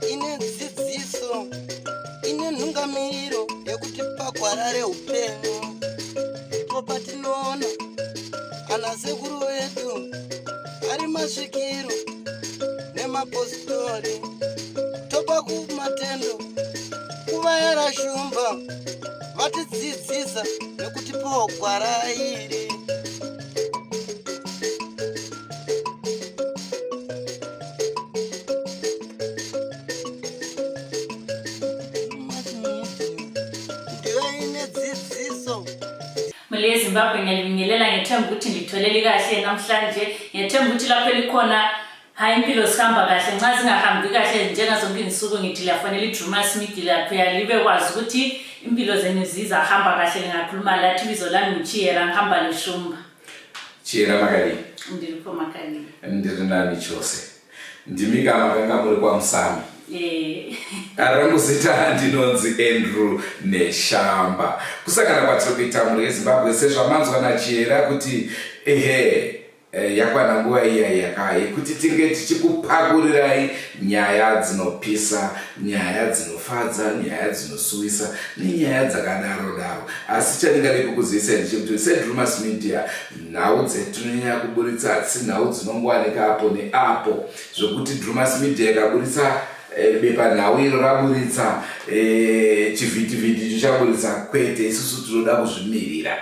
Ine dzidziso, ine nhungamiriro yekutipa gwara reupenyu. Ndipo patinoona ana sekuru vedu ari masvikiro nemapositori, topa kumatendo kuvayara shumba vatidzidzisa nekutipawo gwara iri. Mhuri yeZimbabwe ngiyalibingelela ngethemba ukuthi ngitholele kahle namhlanje ngethemba ukuthi lapho elikhona hayi impilo zihamba kahle nxa zingahambi kahle njengazonke izinsuku ngithi liyafanele idrumas media lapha libe kwazi ukuthi impilo zenu zizahamba kahle lingakhuluma lathi ibizo lami nguchiyera ngihamba leshumba Chiyera makadii? Ndiripo makadii? Ndiri nani chose. Ndimi ka makanga muri kwaMusami. Eh. Rangu zita ndinonzi Andrew Neshamba. Kusangana kwatiri kuita mhuri yeZimbabwe sezvamanzwa naChiyera kuti ehe eh, yakwana nguva iya yaka yekuti tinge tichikupakurirai nyaya dzinopisa, nyaya dzinofadza, nyaya dzinosuwisa nenyaya dzakadaro daro. Asi chandingade kukuzivisai ndechekuti seDrumas Media nhau dzetinonyanya kuburitsa hadzisi nhau dzinongowanika apo neapo zvekuti Drumas Media ikaburitsa eh, bepanhau iro raburitsa eh, chivhitivhiti icho chaburitsa kwete isusu tinoda kuzvimirira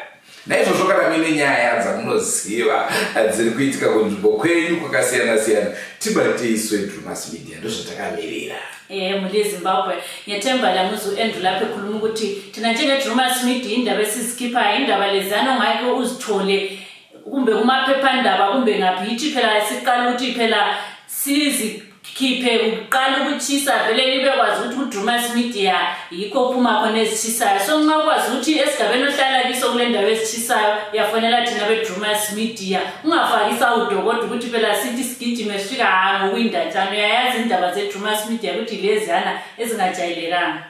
naizvozvo kana muine nyaya dzamunoziva dziri kuitika kunzvimbo kwenyu kwakasiyana siyana tibatei swedrumas media ndozvatakamirira Eh mhuri yeZimbabwe ngethemba lami uzu-Andrew lapho ekhuluma ukuthi thina njenge-Drumas Media indaba esizikhiphayo indaba lezana ongake uzithole kumbe kumaphephandaba kumbe ngaphi yithi phela siqala ukuthi phela sizikhiphe kuqala ukutshisa vele libe kwazi ukuthi ku-Drumas Media yikho ophuma khona ezitshisayo so nxa ukwazi ukuthi esigabeni ohlala kiso kule ndawo ezitshisayo uyafonela thina be-Drumas Media ungafaki isawudo kodwa ukuthi phela sithi sigijime sifika ha ngokwindatshana uyayazi indaba ze-Drumas Media ukuthi leziyana ezingajayelekanga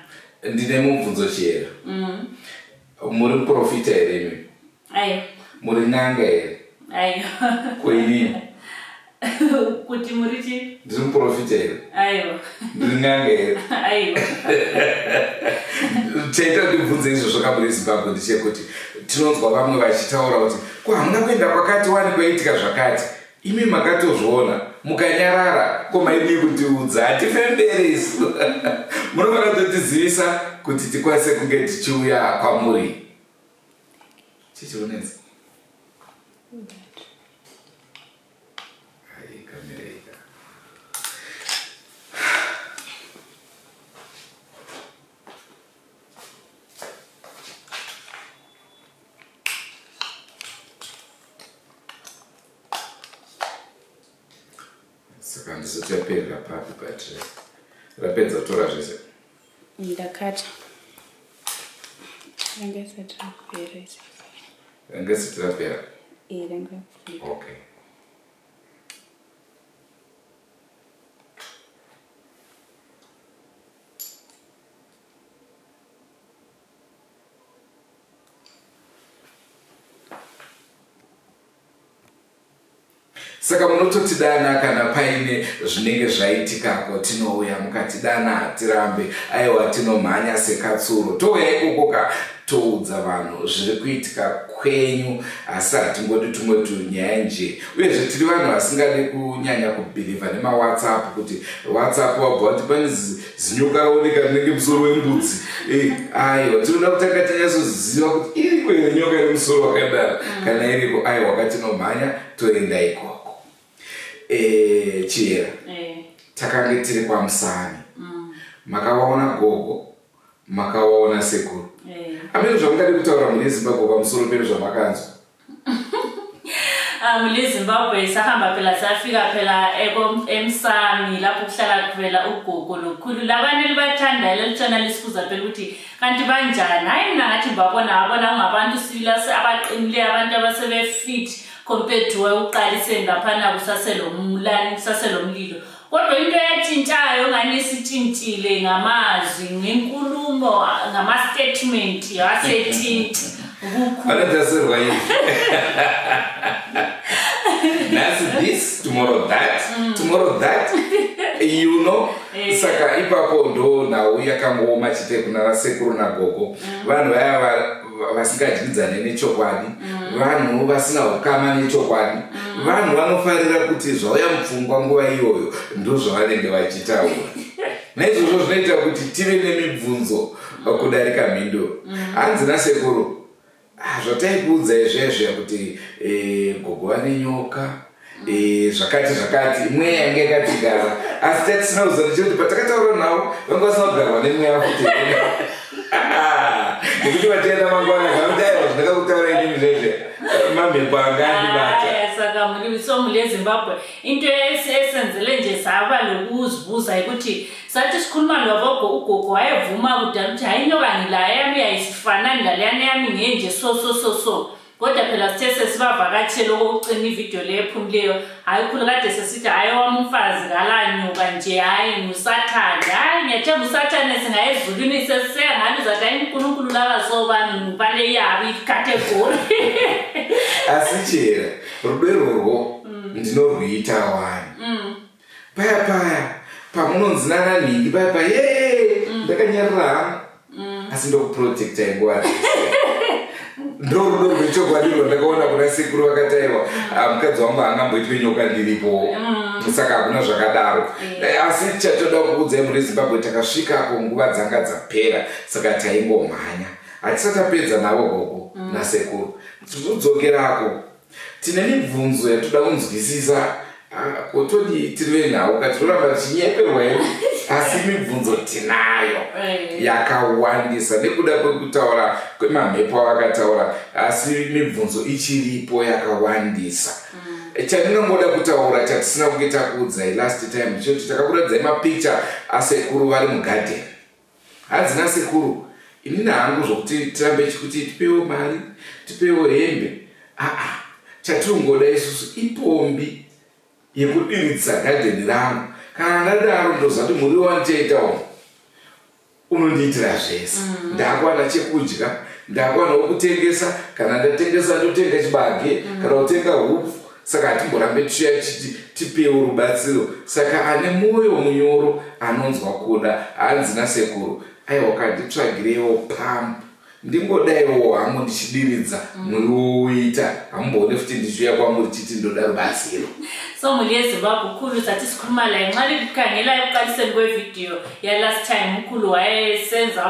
Ndine mubvunzo Chiyera. Muri muprofita here imi? Aiwa. Muri n'anga here? Aiwa. Ko inini? Kuti muri chi? Ndiri muprofita here? Aiwa. Ndiri n'anga here? Aiwa. Chaita kuti ndibvunze izvozvo kamuri Zimbabwe ndechekuti tinonzwa vamwe vachitaura kuti ko hamuna kuenda kwakati wani kwaiitika zvakati. Imi makatozviona mukanyarara ko maidii kutiudza hatifembere isu munofanira kutotizivisa kuti tikwanise kunge tichiuya kwamuri chichionetsa Saka ndizoti yaperera papi but rapedza kutora zvese. Ndakata. Ranga isati rapera isi. Ranga isati rapera? Eh, ranga rapera. Okay. Saka munototidana kana paine zvinenge zvaitikako tinouya mukatidana hatirambe aiwa tinomhanya sekatsuro touya ikoko ka toudza vanhu zviri kuitika kwenyu asi hatingodi tumwe tunyaya nje uyezve tiri vanhu vasingade kunyanya kubhilivha nemawhatsapp kuti whatsapp wabva wati pane zinyoka raoneka rinenge musoro wembudzi eh, aiwa tinoda kutanga tanyatsoziva kuti iriko here nyoka ine musoro wakadaro mm. kana iriko aiwa katinomhanya toenda ikoko eh, chiyera eh. takange tiri kwamusami mm. makavaona gogo makawaona sekuru amene zvamungade kutaura mune zimbabwe pamusoro penu zvamakanzwa Ah, mule Zimbabwe sahamba phela safika phela emsami lapho kuhlala phela ugogo lokhulu labanye libathandayo lelitshona lisibuza phela ukuthi kanti banjani hayi mina ngathi ngibabona abona kungabantu sibili abaqinileyo abantu abasebefit compared to ekuqaliseni laphana kusaselomlani kusaselomlilo Kodwa into eyatshintshayo ngani isitshintshile ngamazwi, ngenkulumo, ngama-statement yasethinta. Vanotasurwa izvi. Nhasi this, tomorrow that, tomorrow that. You know? Saka ipapo ndo nhau yakangooma chete kuna vasekuru nagogo. Vanhu vaya vasingadyidzane nechokwadi, vanhu vasina ukama nechokwadi, vanhu vanofarira kuti zvauya mupfungwa nguva iyoyo ndozvavanenge vachitaura. Naizvozvo zvinoita kuti tive nemibvunzo kudarika mhinduro. Hanzi nasekuru, ah, zvataikuudzai zviya kuti gogo vane nyoka, zvakati zvakati, mweya yange yakatigara, asi tatisina kuziva ndechekuti patakataura navo vanga vasina kugarwa nemweya futi, nekuti vatienda mangwana kakuti aiwa, zvandakakutaura inini zvezve mamhepo anga andibata. Haya, saka muri so mule Zimbabwe, into esenzele nje saba lokuzibuza ukuthi sathi sikhuluma lobogo, ugogo wayevuma kudala ukuthi hayi, inyoka ngilayo, yami ayisifanani laleyana, yami ngenje, so so so so. Kodwa phela sithe sesibavakatshele okokucina ividiyo le ephumileyo, hhayi khulu kade sesithi hhayi, owami umfazi kalanyoka nje, hhayi ngusathane, hhayi ngiyathemba usathane singaye ezulwini sesiseya ngani uzathi hayi, uNkulunkulu laba sobani bale yabo icategory. Asi chera rudo irworwo ndinorwuita wani paya paya pamunonzi nananhingi paya paya, ye ndakanyarira hangu, asi ndokuprotectai nguva dzese. Ndo rudo rwechokwadi rwandakaona kuna sekuru. Vakataiwa, "Ah, mukadzi wangu haangamboitwe nyoka ndiripo, saka hakuna zvakadaro." Asi chatoda kuudzai muri Zimbabwe, takasvikako nguva dzanga dzapera, saka taingomhanya. Hatisati tapedza navo gogo nasekuru, tichidzokerako tine mibvunzo yatoda kunzwisisa. Ah, kotodii tiri venhau katinoramba tichinyeperwa here? Asi mibvunzo tinayo yakawandisa nekuda kwekutaura kwemamhepo avakataura, asi mibvunzo ichiripo yakawandisa. Chandinongoda kutaura chatisina kunge takuudzai last time choti takakuratidzai mapicture asekuru vari mugadheni. Hanzi nasekuru, inini hangu zvokuti tirambe chikuti tipewo mari, tipewo hembe, aa, chatinongoda isusu ipombi yekudiridzisa gadheni rangu. Kana ndadaro, ndoziva kuti muriwo wandichaitawo unondiitira zvese. Ndakuwana chekudya, ndakuwanawo kutengesa. Kana ndatengesa, ndotenga chibage kana kutenga hupfu. Saka hatimborambe tichiuya tichiti tipewo rubatsiro. Saka ane mwoyo munyoro anonzwa kuda, hanzi nasekuru, aiwa, kanditsvagireiwo pump, ndingodaiwo hangu ndichidiridza muriwo uita. Hamumboone futi ndichiuya kwamuri chiti ndoda rubatsiro. So mhuri yeZimbabwe, ukhulu sathi sikhuluma laye, nxa likhangela ekuqaliseni kwevidiyo ya-last time, ukhulu wayesenza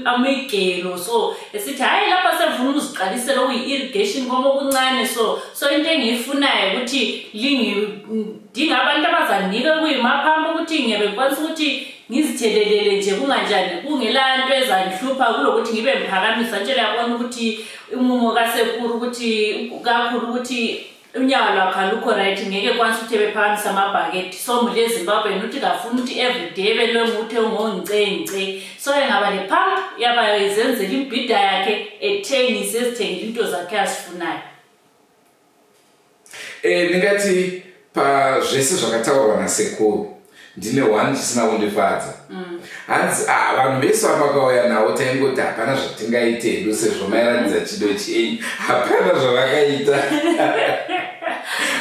amigelo, so esithi hhayi, lapha sengifuna ukuziqalisela okuyi-irrigation komokuncane. So into engiyifunayo ukuthi lingidinga abantu abazanginika okuyimaphambi ukuthi ngiyabe ngikwanisa ukuthi ngizithelelele nje kunganjani, kungela nto ezangihlupha, kulokuthi ngibe ngiphakamisa nje. Liyabona ukuthi umumo kasekuru, ukuthi kakhulu ukuthi unyawo lwakhe alukho right, ngeke kwanisa ukuthi ebephakamisa amabhakedi. So mhuli yeZimbabwe, yena uthi kafuni ukuthi everyday belwenguthi ungoncence, so engaba le pump yaba izenzela imbhida yakhe, ethengise, ezithengele into zakhe azifunayo. Ndingati pazvese zvakataurwa nasekuru, ndine one chisina kundifadza. Hanzi, ah, vanhu vese vamakauya navo taingoti hapana zvatingaite hedu sezvo mairatidza chido chenyu, hapana zvavakaita.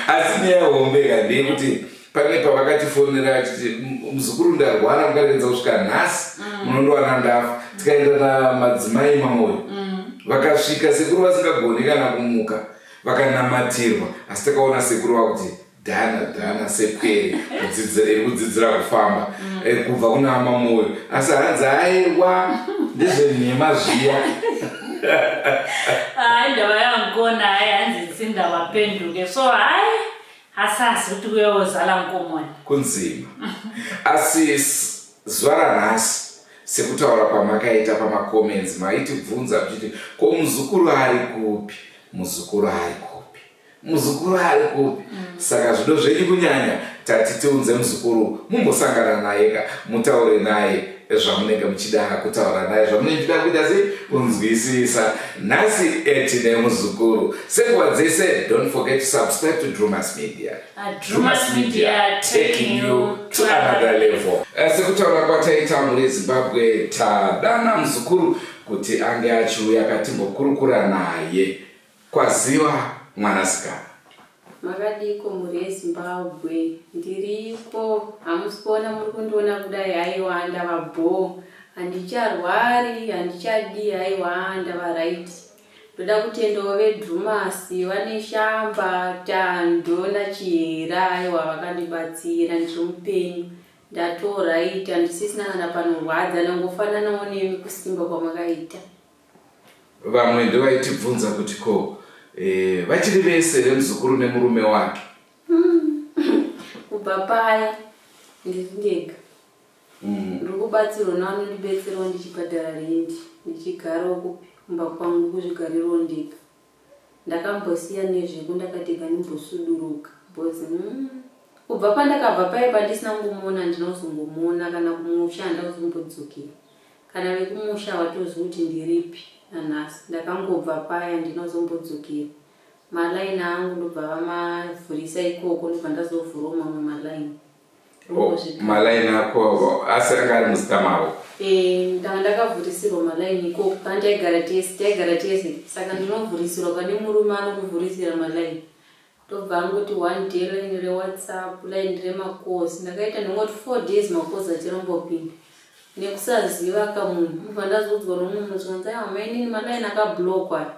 Asi nyaya hombe ka ndeyekuti pane pavakatifonera vachiti, "Muzukuru, ndarwara, mukaregedza kusvika nhasi munondowana ndafa." Tikaenda namadzimai Mamoyo, vakasvika sekuru vasingagoni kana kumuka, vakanamatirwa, asi takaona sekuru vakuti dhana dhana sepwere iri kudzidzira kufamba, kubva kuna Mamoyo. Asi hanzi, aiwa, ndezvenhema zviya. Hayi, indaba yangikona, hayi, hanzi insinda baphenduke, so hayi, asazi ukuthi kuyozala nkomoni. Kunzima. Asi zuva ranhasi, sekutaura kwamakaita pamacomments, maitibvunza muchiti, ko muzukuru ari kupi? Muzukuru ari kupi? Muzukuru ari kupi? Saka zvido zvenyu kunyanya, tati tiunze muzukuru, mumbosangana naye ka, mutaure naye. zvamunenge muchida kutaura naye, zvamunenge muchida kuita sei kunzwisisa. Nhasi tine muzukuru. Senguva dzese, don't forget to subscribe to Drumas Media. Drumas Media taking you to another level. Sekutaura kwataita mhuri Zimbabwe, tadana muzukuru kuti ange achiuya katimbokurukura naye. Kwaziwa mwanasikana. Makadiko mhuri yeZimbabwe? Ndiriko, hamusi kuona, muri kundiona kudai. Haiwa, ndava bho, handicharwari, handichadii, haiwa, ndava right. Ndoda kutendawo veDrumas, vane Shamba, Tando naChihera. Aiwa, vakandibatsira. Ndiri mupenyu, ndatoright, handisisina kana panorwadza. Ndangofananawo nemi kusimba kwamakaita. Vamwe ndovaitibvunza kuti ko vachiri vese remuzukuru nemurume wake? Kubva paya ndiri ndega. Ndiri kubatsirwa nevanondibetserawo, ndichibhadhara rendi, ndichigarawo kupi, kumba kwangu, kuzvigarirawo ndega. Ndakambosiya nezveku, ndakati ndimbosuduruka because kubva pandakabva paya pandisina kungomuona, handina kuzongomuona kana kumusha, handina kuzombodzokera. Kana vekumusha havatozivi kuti ndiripi nanhasi. Ndakangobva paya, handina kuzombodzokera. Malaini angu ndobva vamavhurisa ikoko, ndobva ndazovhurawo mamwe malaini. Oh, malaini ako asi anga ari muzita mavo? Ndanga ndakavhurisirwa malaini ikoko pandaigara tese, taigara tese. Saka ndinovhurisirwa pane murume anokuvhurisira malaini, ndobva angoti one day line reWhatsApp, line remacalls. Ndakaita ndingoti 4 days macalls achirambopinda nekusaziva kamunhu. Ndobva ndazoudzwa nomumwe munhu, zvikanzi, "Aiwa mainini, malaini akablockwa."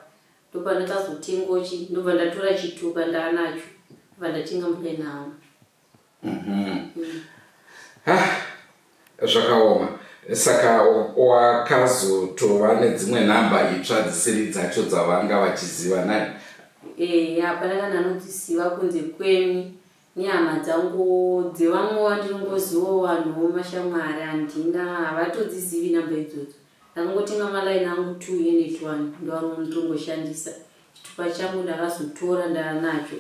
Ndobva ndakazotengawo chi, ndobva ndatora chitupa ndaanacho, ndobva ndatenga mulaini angu. Ah, zvakaoma. Saka wakazotova nedzimwe nhamba itsva dzisiri dzacho dzavanga vachiziva nai? Hapana kana anodziziva kunze kwemi nehama dzangu dzevamwe vandinongozivawo, vanhuwo mashamwari. Handina, havatodzizivi namba idzodzo. Ndakangotenga malaini angu two unit one, ndoanondongoshandisa. Chitupa changu ndakazotora ndaanacho,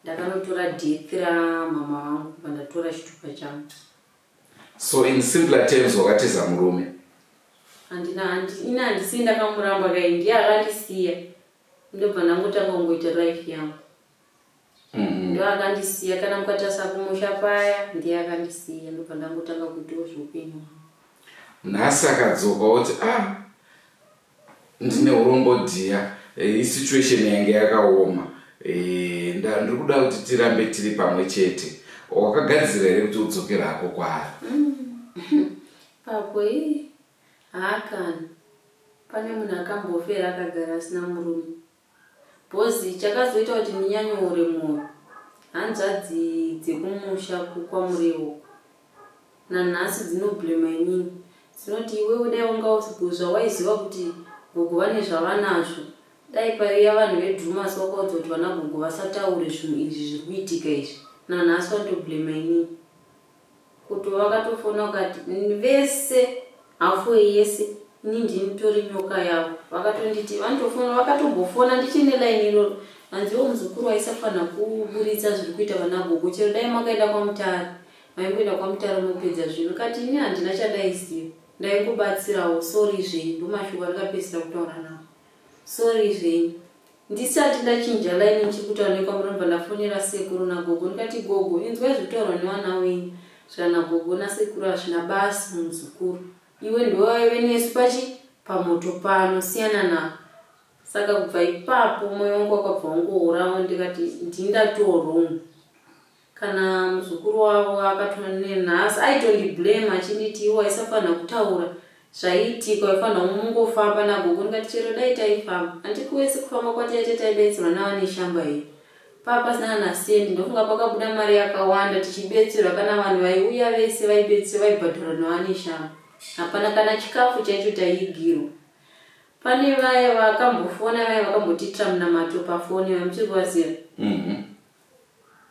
ndakanotora death ramama vangu, kubva ndatora chitupa changu. So in simpler terms, wakatiza murume? Handina, ini handisii ndakamuramba kai, ndiye akandisiya. Ndobva ndangotanga kungoita life yangu. Ndo akandisiya. Kana mukatarisa kumusha paya, ndiye akandisiya, ndobva ndangotanga kuitawo zveupenyu hwangu. Nhasi akadzoka woti, "Ah, ndine urombo dhiya, isituation yange yakaoma, ndiri kuda kuti tirambe tiri pamwe chete," wakagadzira here kuti udzokere hako kwaari? Papo ii, haakana pane munhu akambofera akagara asina murume, because chakazoita kuti ndinyanyoore mwoyo, hanzvadzi dzekumusha kwaMurewo nanhasi dzinoblema inini. Dzinoti, "Iwewe dai wanga zvawaiziva kuti gogo vane zvavanazvo, dai paiuya vanhu veDrumas wakaudza kuti vana gogo vasataure zvinhu izvi zviri kuitika izvi." Nanhasi vanotoblema inini kuti vakatofona vakati vese halfway yese ini ndinitori nyoka yavo. Vakatonditi vanotofona, vakatombofona ndichine laini iroro, hanziwo muzukuru waisafanira kuburitsa zviri kuita vana gogo, chero dai makaenda kwaMutare, maingoenda kwaMutare mopedza zvinhu. Kati ini handina chandaiziva, ndaingobatsirawo, sorry zvenyu. Ndomashoko andakapedzisira kutaura navo, sorry zvenyu. Ndisati ndachinja laini ndichiri kutaura nekwamuramba, ndafonera sekuru nagogo, ndikati, "Gogo, inzwai zvekutaurwa nevana wenyu." Zvika nagogo nasekuru, "Hazvina basa muzukuru, iwe ndiwe waive nesu pachi pamoto pano, siyana navo." Saka kubva ipapo mwoyo wangu wakabva wangourawo, ndikati ndini ndatoo kana muzukuru wavo akatonenhasi aitondiblame achinditi, "Iwe waisafanira kutaura zvaiitika, waifanira mungofamba nagogo." Ndikati chero dai taifamba, handikuwese kufamba kwataita, taibetserwa navane Shamba iyi, paa pasina kana sendi. Ndofunga pakabuda mari yakawanda tichibetserwa, kana vanhu vaiuya vese vaibetserwa, vaibhadharwa navane Shamba. Hapana kana chikafu chaicho taiigirwa. Pane vaya vakambofona, vaya vakambotiitira munamato pafoni, vamuchiri kuvaziva?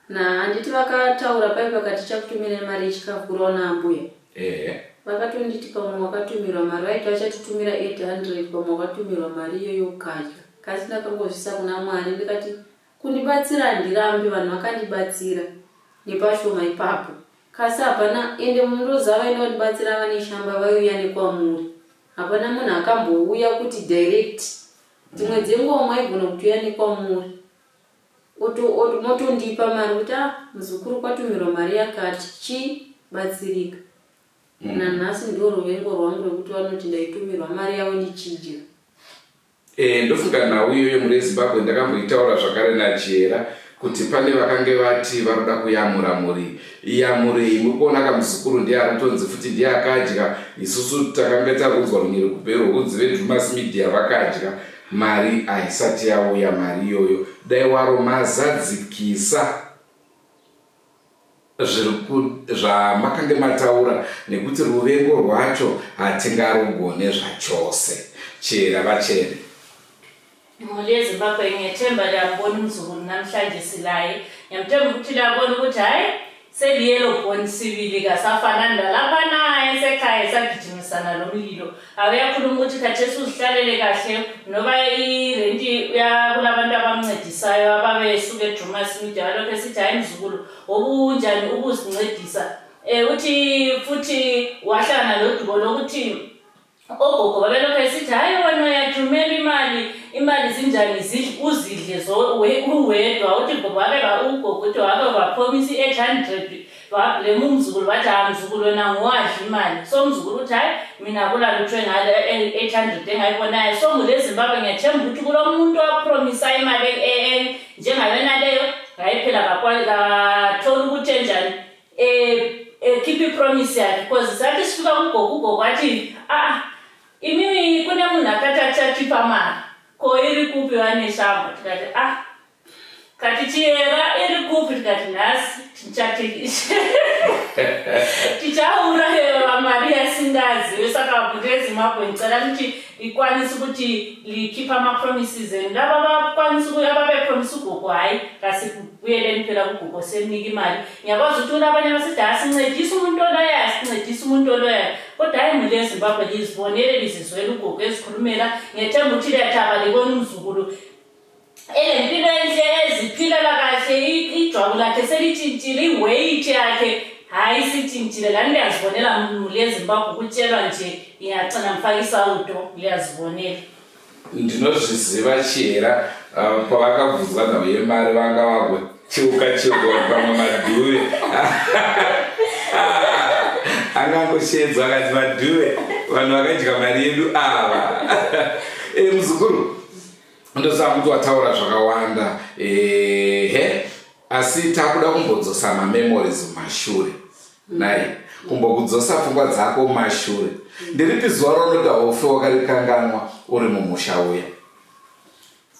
Na handiti vakataura pai vakati chakutumirai mari yechikafu kuraona ambuya? Ehe. Vakatonditi pamwe wakatumirwa mari, vaiti vachatitumira 800, pamwe wakatumirwa mari iyoyo ukadya. Kasi ndakangozvisa kuna Mwari, ndikati kundibatsira handirambi, vanhu vakandibatsira nepashoma ipapo. Kasi hapana ende mundoziva vaenda kundibatsira vaNeshamba vaiuya nekwamuri. Hapana munhu akambouya kuti direct. Dzimwe dzenguva maigona kutouya nekwamuri. Motondipa mari kuti ah muzukuru kwatumirwa mari yakati chii batsirika. Nanhasi ndiwo ruvengo rwangu rwekuti vanoti ndaitumirwa mari yavo ndichidya. Eh, ndofunga nhau iyoyo mhuri yeZimbabwe ndakamboitaura zvakare naChihera kuti pane vakange vati varoda kuyamura mhuri iyamurei muri kuona kamuzukuru ndiye ari kutonzi futi ndiye akadya isusu takange takunzwa runyerekupe rwokunzi vedrumas media vakadya mari haisati yauya mari iyoyo dai waro mazadzikisa zvamakange mataura nekuti ruvengo rwacho hatingarugone zvachose. Chihera vachene. Imuli yeZimbabwe ngiyethemba liyambona umzukulu namhlanje silaye. Ngiyamthemba ukuthi liyabona ukuthi hhayi seliyelo bhoni sibili kasafanani lalaphana esekhaya esagijimisana lomlilo. Awuyakhuluma ukuthi khathesi uzihlalele kahle noba irenti kulabantu abamncedisayo ababesuka eDrumas Media balokhu esithi hayi mzukulu okunjani ukuzincedisa um uthi futhi wahlangana lodubo lokuthi ogogo babelokhu esithi hayi wena uyathumela imali imali zinjani uzidle uwedwa uthi gogo wake ugogo uthi wake waphomisa i-800 Wablame umzukulu wathi ha mzukulu wena nguwadla imali so umzukulu uthi hayi mina akula lutho engale 800 engayibonayo so ngule Zimbabwe ngiyathemba ukuthi kulo muntu wapromisa imali e, e, njengayona leyo hayi phela kathola ukuthi enjani eh ekhipha ipromise yakhe because sathi sifika kugogo ugogo wathi ah imimi kune munhu akati achatipa mari ko iri kupi vaneshamba tikati ah Kati chiyera iri kupi tikati nhasi tichaurayiwa mari yasingazive saka mhuri yezimbabwe ndicela kuti ikwanise kuti likhipha ama-promises enu laba bakwanisa ababepromisa ugogo hhayi kasibuyeleni phela kugogo semnika imali ngiyakwazi ukuthi kulabanye abasithi asincedisa umuntu oloyayo asincedisa umuntu oloyayo kodwa hhayi mhuri yezimbabwe lizibonele lizizwele ugogo ezikhulumela ngiyethemba ukuthi liyathaba libona umzukulu enempilo enhle eziphilela kahle ijwabu lakhe selitshintshile iweight yakhe hhayi isitshintshile lani liyazibonela muli ezimbabwe ukutshelwa nje ngiyacina ngifake isawudo liyazibonela Ndinozviziva Chihera uh, pavakabvunzwa nhau yemari vanga vagocheuka cheuka kuti pamwe madhuve angangoshedzwa akati madhuve vanhu vakadya mari yedu ava e, muzukuru ndosaka kuti wataura zvakawanda ehe asi takuda kumbodzosa mamemories mumashure nai kumbokudzosa pfungwa dzako mumashure ndiripi zuva raunoti haufe wakarikanganwa uri mumusha uya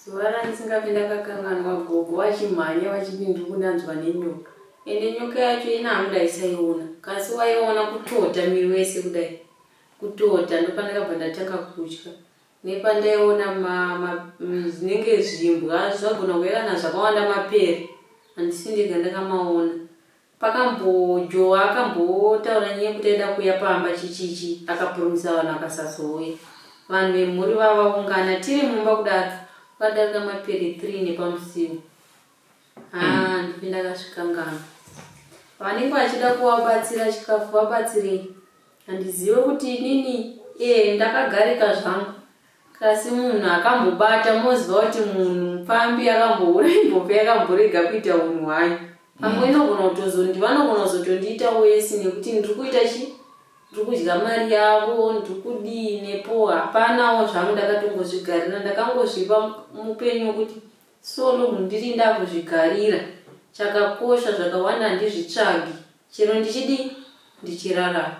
zuva randisingafi ndakakanganwa gogo vachimhanya vachiti ndiri kunanzwa nenyoka ende nyoka yacho ina hangu ndaisaiona kasi waiona kutota miri wese kudai kutota ndopandakabva ndatanga kutya Nepandaiona zvinenge zvimbwa zvagona kuuya kana zvakawanda mapere handisi ndega ndakamaona. Pakambojowa akambotaura nyaya yekuti aida kuuya pamba chichichi akapromisa vanhu akasazouya. Vanhu vemhuri vavaungana tiri mumba kudaro vakadarika mapere 3 nepamusiwo. Haa ndipi ndakazvikanganwa. Vanenge vachida kuvabatsira chikafu vabatsirei. Handizive kuti inini ee ndakagarika zvangu kasi munhu akambobata moziva kuti munhu mupfambi akambohura imbofe yakamborega kuita unhu hwayo pamwe inogona kutozondi vanogona kuzotondiita wesi nekuti ndiri kuita chi ndiri kudya mari yavo ndiri kudii nepo hapanawo zvangu ndakatongozvigarira ndakangozvipa mupenyu wekuti so long ndiri ndakuzvigarira chakakosha zvakawanda handizvitsvagi Chero ndichidii ndichirarama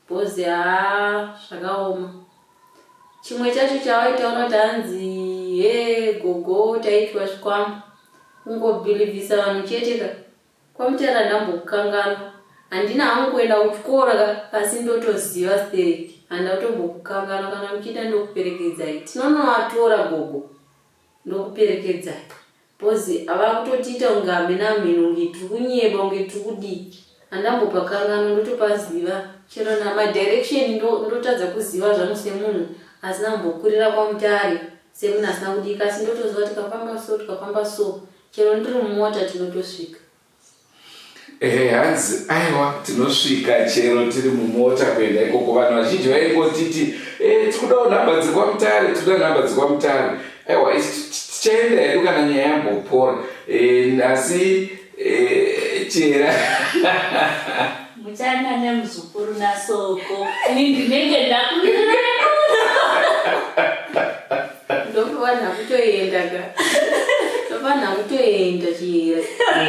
bcoz haa zvakaoma. Chimwe chacho chawaitaura kuti hanzi hee gogo taitwa zvikwambo kungobhilivhisa vanhu chete ka kwamutara ndambokukanganwa handina hangu kuenda kuchikoro ka asi ndotoziva stereki handa kutombokukanganwa kana muchida ndokuperekedzai tinonovatora gogo ndokuperekedzai Boss avakutotiita kunge hameno hameno kunge tiri kunyeba kunge tiri kudii handambopakanganwa ndotopaziva chero namadirection ndotadza kuziva zvangu semunhu asina kumbokurira kwamutare semunhu asina kudii kasi ndotoziva tikafamba so tikafamba so chero ndiri mumota tinotosvika. Ehe, hanzi aiwa tinosvika chero tiri mumota kuenda ikoko. Vanhu vazhinji vaingotiti e, tikudawo nhamba dzekwaMutare, tikuda nhamba dzekwaMutare. Aiwa tichaenda hedu kana nyaya yambopora. E, asi e, chera muchana nemuzukuru nasoko ini ndinenge ndakumirira. Ndofanira kutoenda ka, ndofanira kutoenda Chihera,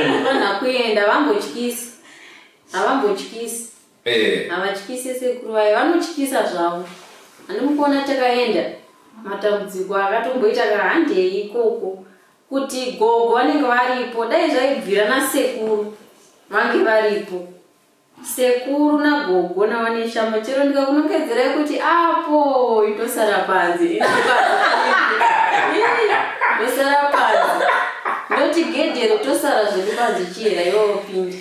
ndofanira kuenda. Vambotyisi, havambotyisi. Havatyisi sekuru vayo, vanotyisa zvavo. Handimukuona takaenda matambudziko akatomboita kahandei ikoko kuti gogo vanenge varipo. Dai zvaibvira nasekuru vange varipo, sekuru nagogo navaneshamba. Chero ndikakunongedzerai kuti apo indosara panze, ndosara panze, ndoti gedhero tosara zvedu panze. Chihera, iwopinda.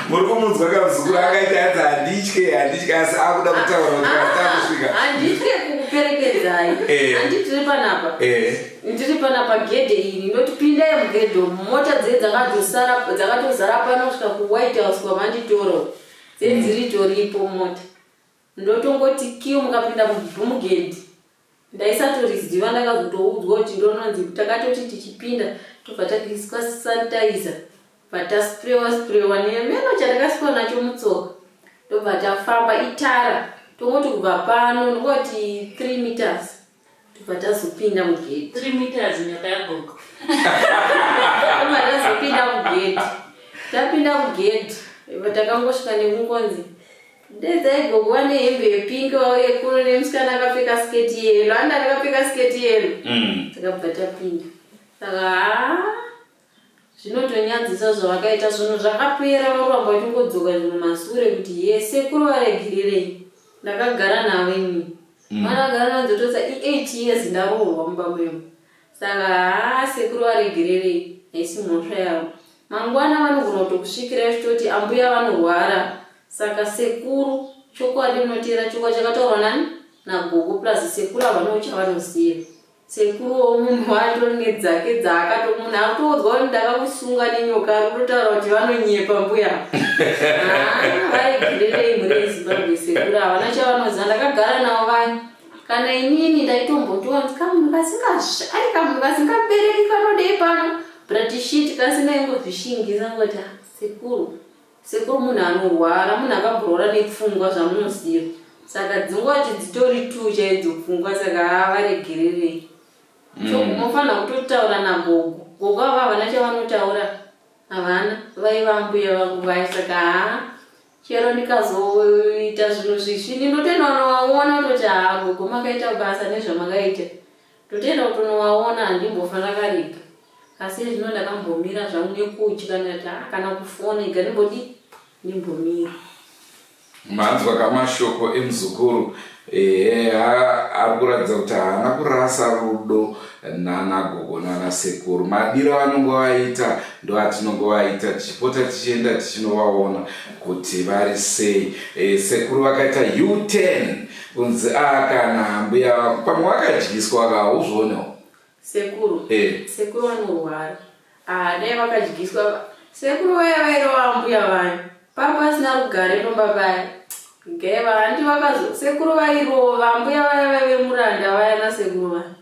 Muri kumunzwa kamuzukuru akaita hanzi handitye, handitye, asi akuda kutaura kuti kana takusvika. Handitye kukuperekedzai. Handi tiri panapa? Ndiri panapa, gedhe iri, ndoti pindai mugedhe umu. Mota dzee dzakatosara, dzakatozara pano kusvika kuWhite House kwamanditoro, dzedziritoripo mota. Ndotongoti kiu, mukapinda mugedhi. Ndaisatoriziva, ndakazotoudzwa kuti ndononzi. Takatoti tichipinda tobva taiswa sanitizer, bva tasprewa sprewa nemeno chatakasprewa nacho mutsoka, ndobva tafamba. Itara, tongoti kubva pano ndongoti 3 meters, tobva tazopinda mugedhi. 3 meters, nyoka yagogo. Tobva tazopinda mugedhi. Tapinda mugedhi, takangosvika nekungonzi dedzai gogo vane hembe yepink vauye kuno nemusikana akapfeka sketi yellow. Anda akapfeka sketi yellow. Takabva tapinda. Saka haa, zvinotonyadzisa zvavakaita. Zvinhu zvakapera, vakuramba vachingodzoka zvinhu masure kuti ye sekuru varegererei. Ndakagara navo inini. Vanagara nadzototsa i8 years ndaroorwa mumba memo. Saka haa, sekuru varegererei, haisi mhosva yavo. Mangwana vanogona kutokusvikirai vachitoti ambuya vanorwara. Saka sekuru, chokwadi unoteera chokwadi chakataurwa nani nagogo. Plus sekuru havanawo chavanoziva. Sekuruwo munhu wacho nedzake dzaakato, munhu akutoudzwa kuti ndakakusunga nenyoka, ari kutotaura kuti vanonyepa mbuya. Varegererei mhuri yeZimbabwe, sekuru havana chavanoziva. Ndakagara navo vaya. Kana inini ndaitombotiwanzi kamunhu kasingazvari, kamunhu kasingabereki kanodei pano, but shit, kasi ndaingozvishingisa ngoti, "Ah, sekuru, sekuru munhu anorwara, munhu akamborwara nepfungwa zvamunoziva." Saka dzingoti dzitori two chaidzo pfungwa. Saka haa, varegererei. So munofanira kutotaura nagogo. Gogo ava havana chavanotaura, havana, vaiva mbuya vangu vaya. Saka haa, chero ndikazoita zvinhu zvisvi, ndinotoenda kunovaona, kutoti haa, gogo makaita basa nezvamakaita. Ndotoenda kutonovaona, handimbofa ndakarega. Asi zvino ndakambomira zvangu nekutya, ndikati haa, kana kufona ega ndimbodi ndimbomira. Manzwa kamashoko emuzukuru. Ehe, ari kuratidza kuti haana kurasa rudo nana gogo nana sekuru. Madiro avanonge vaita ndo atinonge vaita, tichipota tichienda tichinovaona kuti vari sei. Sekuru vakaita U10 kunzi a kana mbuya vako pamwe vakadyiswa ka, uzvionewo. Sekuru? Sekuru vanorwara. Ah, dai vakadyiswa sekuru vaya vairova mbuya vayo, papasina rugare pamba paya. Geva handi vakazo sekuru vairova mbuya vaya vaive muranda vaya nasekuru vaya.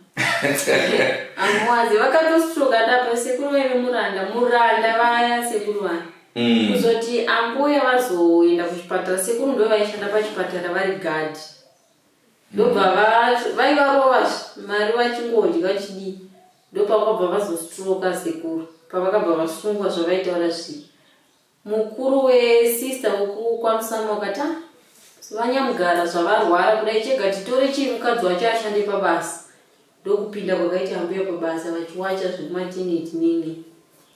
Amuwazi vakatostroka ndapa sekuru vaive muranda, muranda vaya sekuru vaya. Kuzoti ambuya vazoenda kuchipatara, sekuru ndo vaishanda pachipatara vari gadhi, ndobva vaivarova mari vachingodya vachidii, ndopavakabva vazostroka sekuru, pavakabva vasungwa zvavaitaura zvii. Mukuru wesister wekukwamusamo akati, "Ah, vanyamugara zvavarwara kudai, chega titore chii mukadzi wacho ashande pabasa." Ndokupinda kwakaita ambuya pabasa vachiwacha zvekumateneti nini.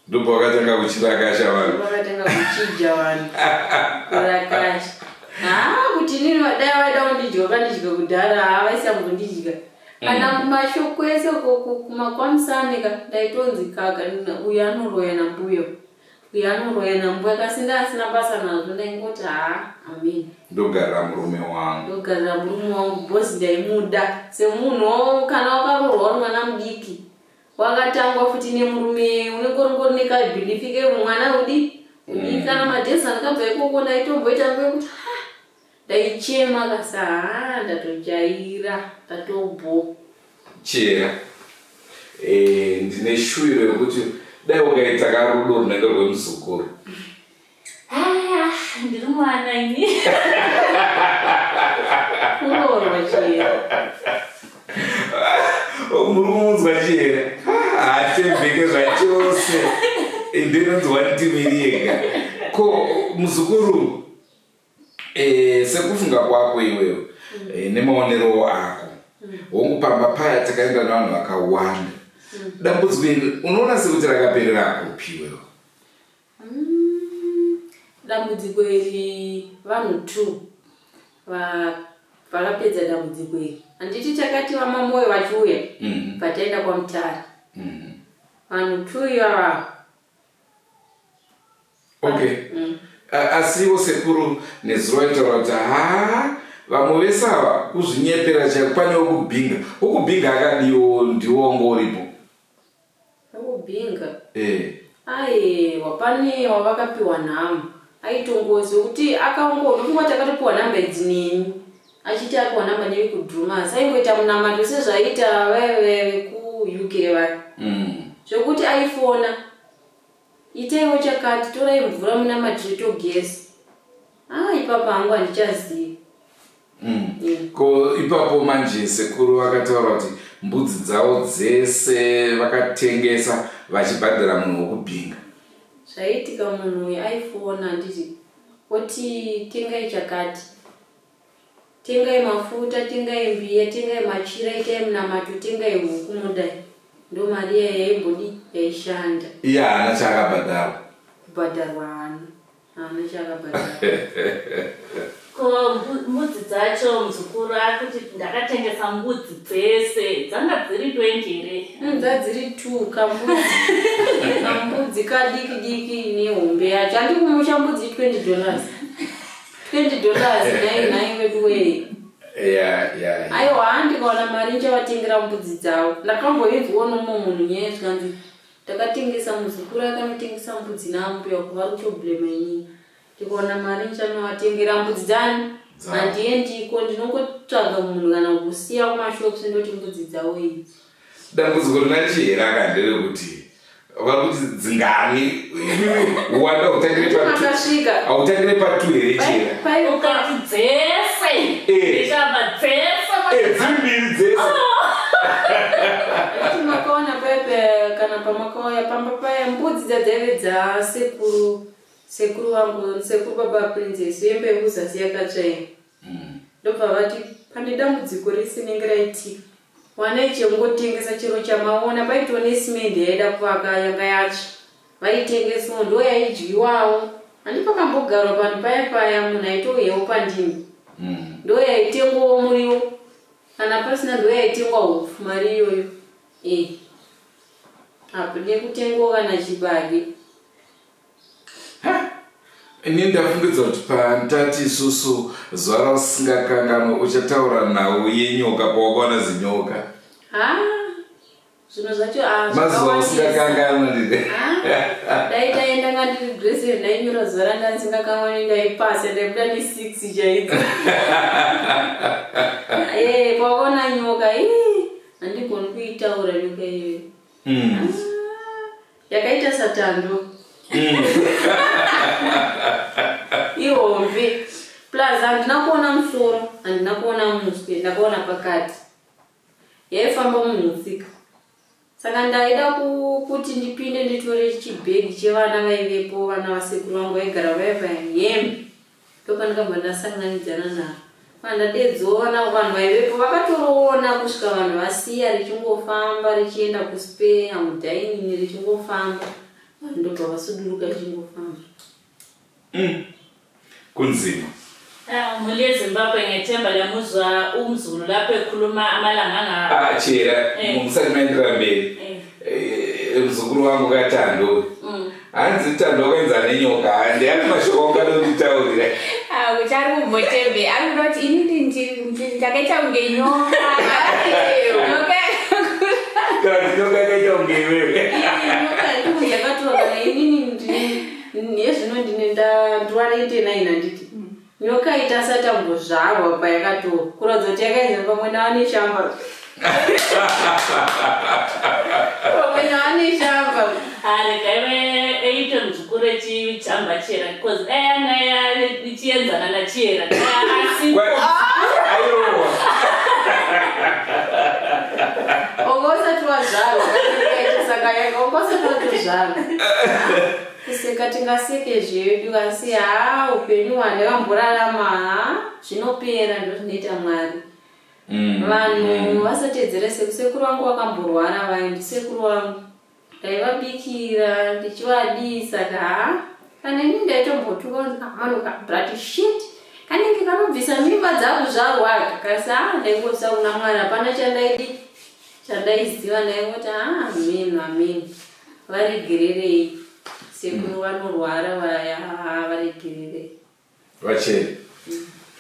Ndobva vakatanga kuchirakasha vanhu. Vakatanga kuchija vanhu, kurakasha. Haa, kuti inini vadai vaida kundidya vakandidya kudhara. Haa, vaisambondidya kana kumashoko ese kumakwamusame ka. Ndaitonzi kaka uyu anoroya nambuya, uyu anoroya nambuya, kasi ndaasina basa nazvo. Ndaingoti haa, amen. Ndogarira murume wangu. Ndogarira murume wangu, because ndaimuda semunhu. Kana wakaroorwa uri mwana mudiki. Wakatangwa futi nemurume unenge uri nekabhilifi ke mwana udi udi mm. kana madhesi andakabva ikoko ndaitomboita nguva yekuti ha ndaichema kasi ha ndatojaira ndatobho chera eh, ndine shuwiro yekuti dai ukaita karudo runenge rwemuzukuru Ah, ndiri mwana ini. Kuroorwa chero. Muri kumunzwa chero. Hatembeke zvachose. Ndinonzwa ndimiri yega. Ko muzukuru eh, sekufunga kwako iwewe eh, nemaonerowo ako hongu pamba paya takaenda nevanhu vakawanda dambudziko iri unoona sekuti rakaperera kupi iwewe Mm, dambudziko iri vanhu two vakapedza dambudziko iri handiti takati vamamoyo vachiuya mm-hmm. pataenda kwamutara mm-hmm. vanhu two ivava okay mm. Asiwo sekuru nezuro vaitaura kuti haa vamwe vese ava kuzvinyepera chaiko pane wekubhinga wekubhinga akadiwo ndiwo wanga uripo Wekubhinga? Eh. Ayewa pane wavakapiwa nhamba aitongozi wekuti akaongo ndofunga kuti akatopiwa nhamba idzi neni achiti apiwa nhamba nevekudrumas aingoita munamato sezvaiita vaya vaya vekuuk vaya mm. zvekuti aifona itaiwo chakati torai mvura munamatire togeza ah ipapo hangu handichazivi Mm. Mm. Ko ipapo manje sekuru vakataura kuti mbudzi dzavo dzese vakatengesa vachibhadhara munhu wokubhinga. Zvaiitika munhu uyu aifona handiti oti tengai chakati tengai mafuta tengai mbiya tengai machira itai munamato tengai huku mudai ndo mari iya yaimbodi yaishanda. Iye haana chaakabhadharwa. Kubhadharwa haana. Haana chaakabhadhara. Ko mbudzi dzacho muzukuru akuti ndakatengesa mbudzi dzese dzanga dziri 20 here? Mm, dzadziri 2 kambudzi. Kambudzi kadiki diki nehombe yacho. Handi kumusha mbudzi 20 dollars. 20 dollars nhai nhai wedu wee. Yeah, yeah, yeah. Aiwa handikaona mari ndichavatengera mbudzi dzavo. Ndakamboinzwawo nomumwe munhu nyaya zvikanzi Ndakatengesa muzukuru akanotengesa mbudzi naambuya kuva kutoblema inini ndikaona mari ndichanovatengera mbudzi dzani handiendiko ndinongotsvaga munhu kana kusiya kumashops ndoti mbudzi dzavo idzi dambudziko rina chihera ka nderekuti vari kuti dzingani wanda hautangire patu here chihera ukati dzese eh. dzese eh, dziri mbiri dzese oh. makaona paipe kana pamakauya pamba paya mbudzi dzadzaive dzasekuru sekuru vangu sekuru baba princess yembe yekuzasi yakatsvaira mm. ndobva vati pane dambudziko risinenge raitika wanai chekungotengesa chero chamaona paitoo nesimende yaida kuvaka yanga yatsva vaitengesawo ndo yaidyiwawo handi pakambogarwa panhu paya paya munhu aitouyawo pandini mm. ndo yaitengwawo muriwo kana pasina ndo yaitengwa hupfu mari iyoyo e apo nekutengwawo kana chibage ini ndafungidza kuti pandati isusu zuva rausingakanganwe uchataura nhau yenyoka pawakaona zinyoka ha zvinhu zvacho ah, mazuva usingakanganwe ndide ah, dai taenda nga ndiri grace ndainyora zuva ranga ndisingakanganwe ndaipasa ndaibuda ne six chaidzo eh, pawakaona nyoka handigoni kuitaura nyoka iyoyo mm. ah, yakaita satando mm. ihombe plus handina kuona musoro handina kuona muswe ndakaona pakati yaifamba mumutsika saka ndaida kuti ndipinde nditore chibhegi chevana vaivepo vana vasekuru vangu vaigara vaya vaya hembe ndopandikabva ndasanganidzana navo vandadedzowa vana vanhu vaivepo vakatoroona kusvika vanhu vasiya richingofamba richienda kuspeya mudainini richingofamba vanhu ndobva vasuduruka richingofamba Mm. Kunzima. Ah, mhuri yezimbabwe ngethemba lamuzwa umzulu lapho ekhuluma amalanga anga ah, chera eh. musati maenderera mberi eh. eh, muzukuru wangu katando mm. hanzi tando wakaenza nenyoka ndeyani mashoko angadonditaurira ah, kuti ari kumbotembe ari kuda kuti inini ndakaita kunge nyoka nyoka kana kuti nyoka yakaita Yakaita kunge iwewe. Nyoka yakatora kana inini ndine yezvino ndine ndandiwana 89 handiti. Nyoka ita asati ambozvarwa payakatorwa kuratidza kuti yakaenzana pamwe naane shamba. Pamwe naane shamba. Arega ive eite muzukuru echijamba chera because dai yanga ichienzana nachiyera asi Airohwa. Wanga usati wazvarwa saka wanga usati watozvarwa. Kuseka tingaseke zvedu asi haa upenyu hwandakamborarama haa zvinopera ndozvinoita Mwari. Vanhu vasatedzere sekuru vangu vakamborwara vaye ndisekuru vangu. Ndaivabikira ndichivadii saka haa kana ini ndaitombotuka kunzi kamano kabrat shit kanenge kanobvisa mimba dzakuzvarwa aka kasi haa ndaingobvisa kuna Mwari hapana chandaidi chandaiziva ndaingoti haa ameno ameno varegererei sekuru vanorwara vaya haa varegererei. Vachena.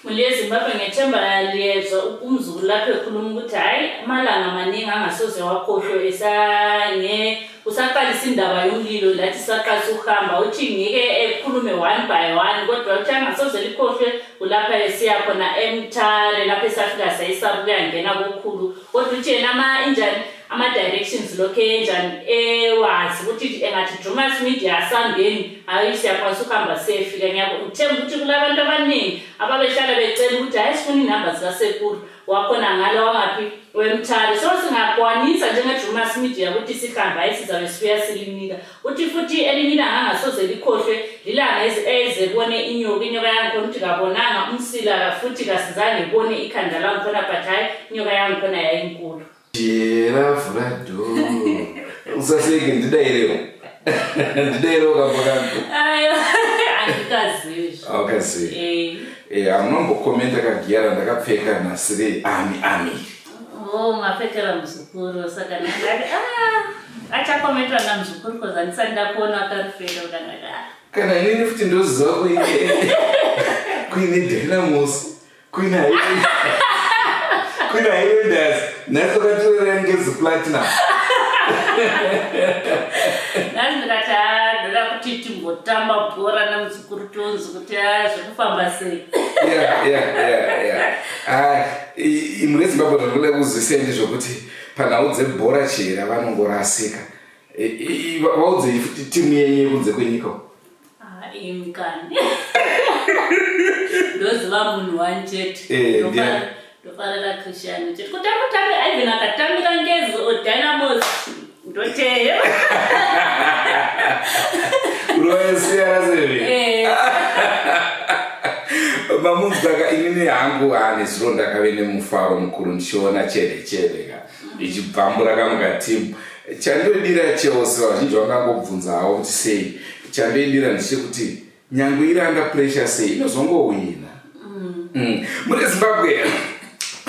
Mhuri yeZimbabwe ngethemba liyezwa umzukulu lapho ekhuluma ukuthi hhayi amalanga maningi angasoze wakhohlwe esange usaqalisa indaba yomlilo lathi saqalisa ukuhamba uthi ngike ekhulume one by one kodwa uthi angasoze likhohlwe kulapha esiya khona eMtare lapho esafika sayisaba ukuyangena kokhulu kodwa uthi yena ama injani ama-directions lokhu enjani ewazi ukuthi engathi Drumas Media asambeni hayi siyakwanisa ukuhamba siyefika. Ngithemba ukuthi kulabantu abaningi ababehlala becela ukuthi hayi sifuna inamba zikasekuru wakhona ngalo wangaphi wemthari, so singakwanisa njenge-Drumas Media ukuthi sihambe hayi sizabe sibuya silinika. Uthi futhi elinye ilanga angasoze likhohlwe lilanga ezebone inyoka, inyoka yangikhona uthi kabonanga umsila futhi kasizange ibone ikhanda langikhona but hayi inyoka yangikhona yayinkulu. Chera vhura door. Usaseke ndidairewo. Ndidairewo kambo kangu. Ayo, handikazivi. Aukazivi. Eh. Eh, amunombokomenta kagiya randakapfeka nhasi rei ami ami. Oh, mapfekera muzukuru saka ndakati ah, achakomentwa namuzukuru cause handisati ndakuona akaripfeka ndakati ah. Kana inini futi ndoziva kuine kuine Dynamos. Kuine Kuine Highlanders. Nhasi wakatorera Ngezi Platinum. Nhasi ndikati ah, ndoda kuti timbotamba bhora namuzukuru tonzi kuti ah, zvikufamba sei. Yeah. Ah, mune Zimbabwe zvandinoda kuzwisisa ndezvekuti panhau dzebhora chera vanongorasika. Vaudzei futi timu yenyu yekunze kwenyika. Ah, imi kani. Ndoziva munhu one chete. Eh, ndiani? Ndofarira Cristiano chete. Kutamba tambe even akatambira Ngezi or Dynamos ndoteya. Unoisiya sei? Eh. Mamunzaka inini hangu nezuro ndakave nemufaro mukuru ndichiona chele chele ka ichibvambura kamukatimu. Chandodira chose vazhinji vangangobvunza havo kuti sei. Chandoidira ndechekuti nyangwe iri under pressure sei inozongowina. Mune Zimbabwe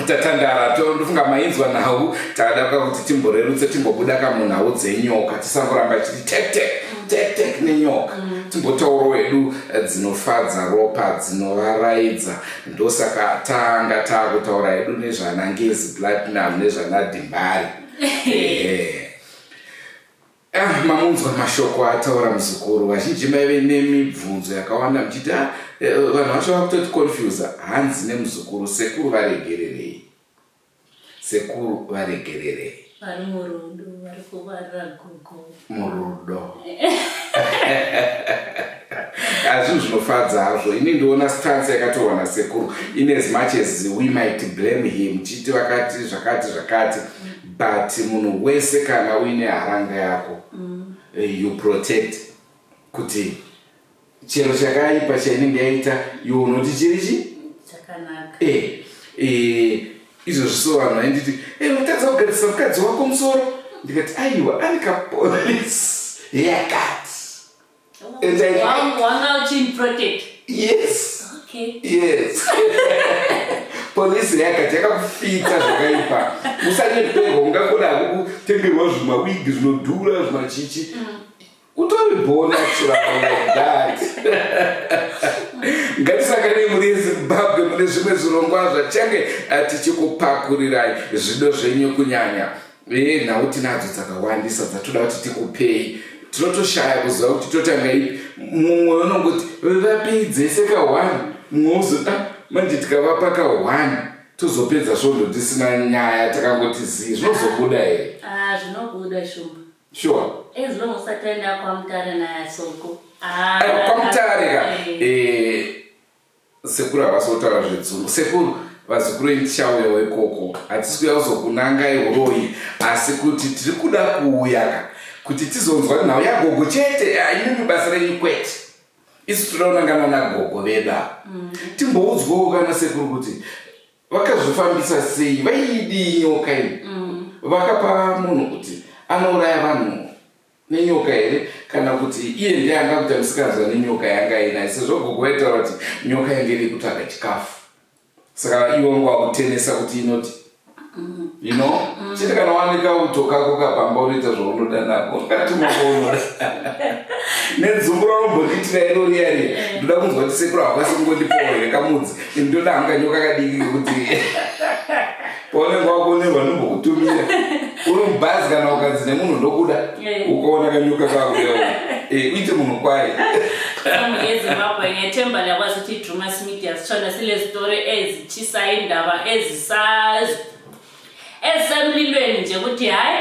tatandara ndofunga mainzwa nhau takada kuti timborerutse timbobuda kamunhau dzenyoka tisangoramba chiti tek tek tek tek nenyoka timbotauro wedu dzinofadza ropa dzinovaraidza ndosaka tanga taakutaura hedu nezvana Ngezi Platinum nezvana Dhimbari. Ah, mamunzwa mashoko ataura muzukuru. Vazhinji maive nemibvunzo yakawanda muchiti ah, vanhu vacho vakutoti confusa. Hanzi nemuzukuru, sekuru varegererei. Sekuru varegererei. Vari murudo, vari kuvarira gogo. Murudo. Hazvinhu zvinofadza hazvo. Ini ndiona stance yakatorwa nasekuru. In as much as we might blame him, chiti vakati zvakati zvakati, but munhu wese kana uine haranga yako, you protect kuti chero chakaipa chainenge yaita iwe unoti chiri chi chakanaka. Izvozvi so vanhu vainditi unotadza kugadzisa mukadzi wako musoro, ndikati aiwa ane kapolice haircut. And I like Wanga uchimprotect. Yes. Okay. Yes. Police haircut yakakufita zvakaipa. Usanyeperwa ungangoda kutengerwa zvimawigi zvinodhura zvimachichi. Utori born natural like that. Ngatisangane muri Zimbabwe mune zvimwe zvirongwa zvachange tichikupakurirai zvido zvenyu kunyanya. Eh, nhau tinadzo dzakawandisa dzatoda kuti tikupei tinotoshaya kuziva kuti totanga ipi mumwe unongoti vapei dzese ka one mumwe wozoda ah, manje tikavapa ka one tozopedza svondo tisina nyaya takangoti zii zvinozobuda here ah, zvinobuda shumba sure as long usati aenda kwamutare nasoko ah, kwamutare ka eh. eh, Sekuru havasi kutaura zvedzungu. Sekuru, vazukuru venyu tichauyawo ikoko. Hatisi kuuya kuzokunangai uroyi asi kuti tiri kuda kuuya ka kuti tizonzwa nhau yagogo chete. Ah, imimi basa renyu kwete. Isu toda kunangana nagogo vedu ava. Timboudzwawo kana sekuru kuti vakazvifambisa sei, vaiidii nyoka iyi. Vakapa munhu kuti anouraya vanhu nenyoka here kana kuti iye ndiye anga kuita misikanzwa nenyoka yanga ainayo sezvo gogo vaitaura kuti nyoka yange iri kutsvaga chikafu saka iwe wanga wakutenesa kuti inoti you know chete kana wanika uto kako kapamba unoita zvaunoda nako katuma kwaunoda nedzungu raunombondiitira iro riya riya ndoda kunzwa kuti sekuru hakwanisi kungondipawo here kamudzi ini ndoda hangu kanyoka kadiki kekuti paunenge wakuonerwa ndombokutumira uri mubhazi kana ukanzi nemunhu ndokuda eh. ukaona kanyoka kakuya eh, uite munhu kwaye ezimbabwe ngethemba liyakwazi ukuthi idrumas media sitshona silezitori ezitshisa indaba ezisemlilweni nje ukuthi hhayi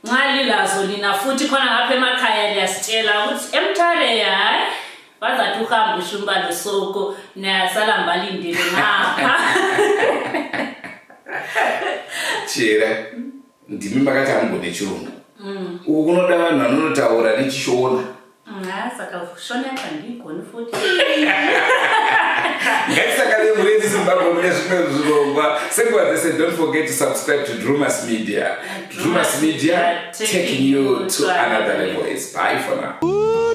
nxa lilazo lina futhi khona ngapha emakhaya liyasitshela ukuthi emthare hayi bazathi uhamba ushumba losoko niyasala mbalindile ngapha chera ndimi makati hamugone chirungu mm. uku kunoda vanhu vanonotaura nechishona Ah, saka shona yacho handiigoni futi ngatisakane mhuri yezimbabwe mune zvimwe zvirongwa senguva dzese don't forget to subscribe to drumas media drumas media taking you to another level is bye for now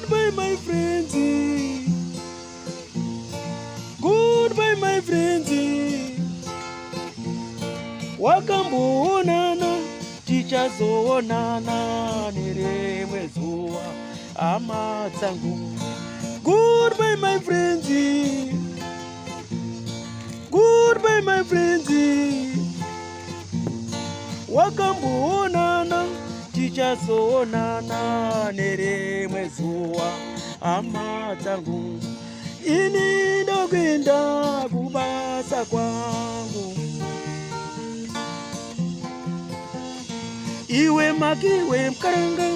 Goodbye, my friends. Goodbye, my friends. Wakamboonana, tichazoonana nerimwe zuva, hama dzangu. Goodbye, my friends. Goodbye, my friends. Wakamboonana, tichazoonana nerimwe zuva, hama dzangu. Ini ndokuenda kubasa kwangu. Iwe makiwe mkaranga.